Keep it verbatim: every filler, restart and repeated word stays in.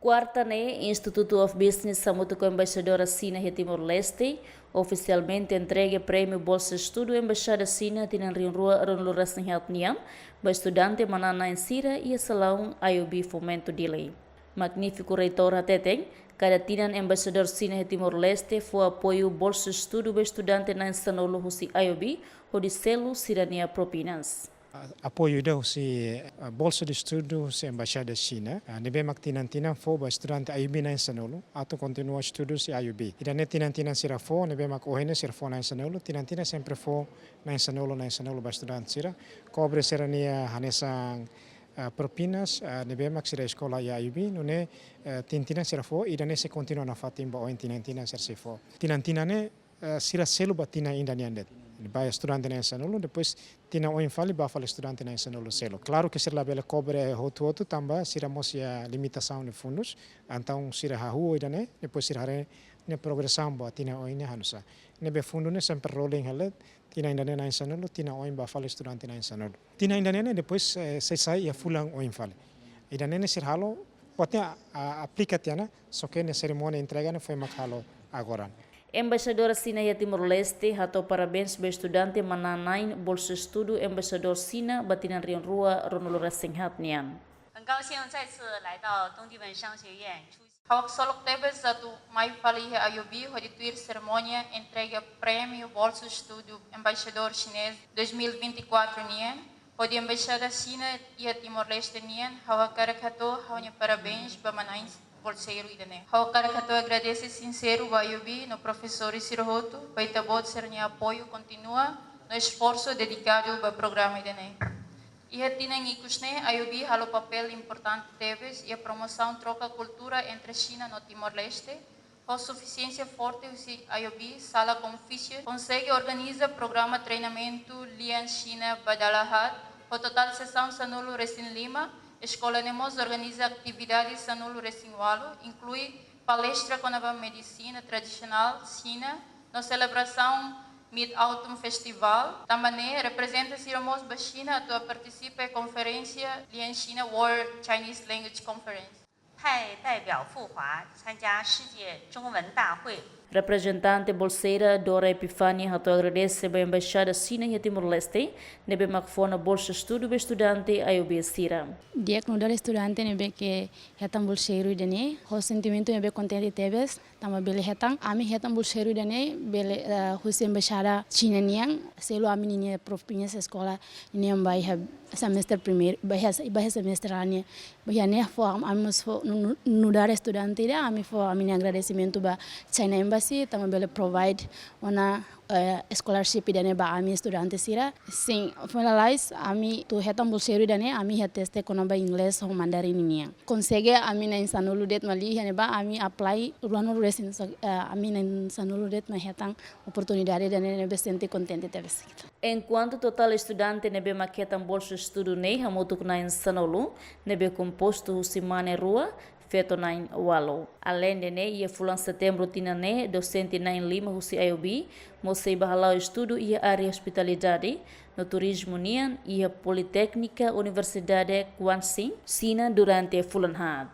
Kuarta ne'e, Institute of Business hamutuk ho Embaixadora Xina iha Timor-Leste ofisialmente entrega prémiu Bolsa Estudu Embaixada Xina tinan rihun rua ruanulu resin haat nian ba estudante manán-na'in sira iha salaun I O B Fomento Dili. Magnífiku Reitór hateten, kada tinan Embaixadór Xina iha Timor-Leste fó apoiu bolsa estudu ba estudante na'in sanulu husi I O B hodi selu sira-nia propinas. Apoiu ida husi, ah, bolsa de estudu husi Embaixada Xina, ah, ne'ebé mak tinan-tinan fó ba estudante I O B na'in sanulu atu kontinua estudu husi I O B. Ida-ne'e tinan-tinan sira fó, ne'ebé mak ohin ne'e sira fó na'in sanulu, tinan-tinan sempre fó na'in sanulu, na'in sanulu ba estudante sira. Kobre sira-nia hanesan, ah, propinas, ah, ne'ebé mak sira eskola iha I O B, nune'e, eh, tinan-tinan sira fó, ida-ne'e sei kontinua nafatin ba oin tinan-tinan sira sei fó. Tinan-tinan ne'e, eh, sira selu ba tinan ida nian de'it. Ba estudante na'in sanulu, depois tinan oin fali ba fali estudante na'in sanulu selu. Klaru ke sira labele kobre hotu-hotu tanba sira mós iha limitasaun de fundus, entaun sira hahú ida-ne'e, depois sira haree nia progresaun ba tinan oin ne'e hanusá. Ne'ebé fundu ne'e sempre rolling hela, tinan ida-ne'e na'in sanulu, tinan oin ba fali estudante na'in sanulu. Tinan ida-ne'e ne'e depois, eh, sei sai iha fulan oin fali. Ida-ne'e ne'e sira halo, buat ne'e, ah, aplika tiha ona, só ke nia serimónia entrega ne'e foin mak halo agora. Embaixadora Xina iha Timor-Leste hato'o parabéns ba estudante manán-na'in bolsa estudu Embaixadór Xina ba tinan rihun rua ruanulu resin haat nian. 很高兴再次来到东帝汶商学院出席。Ha'u haksolok tebes atu mai fali iha I O B hodi tuir serimónia entrega prémiu Bolsa Estudu Embaixadór Xinés dois mil e vinte e quatro nian, hodi Embaixada Xina iha Timor-Leste nian, ha'u hakarak hato'o ha'u-nia parabéns ba manán bolseiru ida-ne'e. Ha'u hakarak hato'o agradese sinseru ba I O B no profesór sira hotu, ba ita-boot sira-nia apoiu kontínua no esforsu dedikadu ba programa ida-ne'e. Iha tinan ikus ne'e, I O B halo papél importante tebes iha promosaun troka kultura entre Xina no Timor-Leste. Ho sufisiénsia forte husi I O B, Sala Konfúsiu konsege organiza programa treinamentu lian Xina ba dala haat, ho totál sesaun sanulu resin lima. Eskola ne'e mós organiza atividade sanulu resin ualu, inklui palestra kona-ba medisina tradisionál Xina, no selebrasaun Mid-Autumn Festival. Tanba ne'e, reprezenta sira mós ba Xina atu partisipa iha konferénsia lian Xina, World Chinese Language Conference. 派代表赴华参加世界中文大会。 Reprezentante bolseira Dora Epifania hato'o agradese ba Embaixada Xina iha Timor-Leste, ne'ebé mak fó ona bolsa estudu ba estudante I O B sira. Di'ak nu'udar estudante ne'ebé ke hetan bolseiru ida-ne'e, ho sentimentu ne'ebé kontente tebes, tanba bele hetan, ami hetan bolseiru ida-ne'e, bele, eh, husi Embaixada Xina nian, selu ami-nia propinas eskola nian ba iha semestre primeiru, ba iha, ba iha semestre nian. Ba iha ne'e fó am-, ami mós fó nu-, nu-, nu'udar estudante ida, ami fó ami-nia agradesimentu ba China Embassy, tanba bele provide ona, eh, scholarship ida-ne'e ba ami estudante sira. Sin, finalize, ami atu hetan bolseiru ida-ne'e, ami iha teste kona-ba inglés ho mandarin nian. Konsege ami na'in sanulu de'it mak liu iha ne'ebá, ami apply ruanulu resin, so, eh, ami na'in sanulu de'it mak hetan oportunidade ida-ne'e, ne'ebé sente kontente tebes. Enkuantu totál estudante ne'ebé mak hetan bolsa estudu ne'e hamutuk na'in sanulu, ne'ebé kompostu husi mane rua, feto na'in ualu. Aleinde ne'e, iha fulan Setembru tinan ne'e, dosente na'in lima husi I O B mós sei bá hala'o estudu iha área ospitalidade no turizmu nian iha Politéknika Universidade Kuanxin, Xina, durante fulan haat.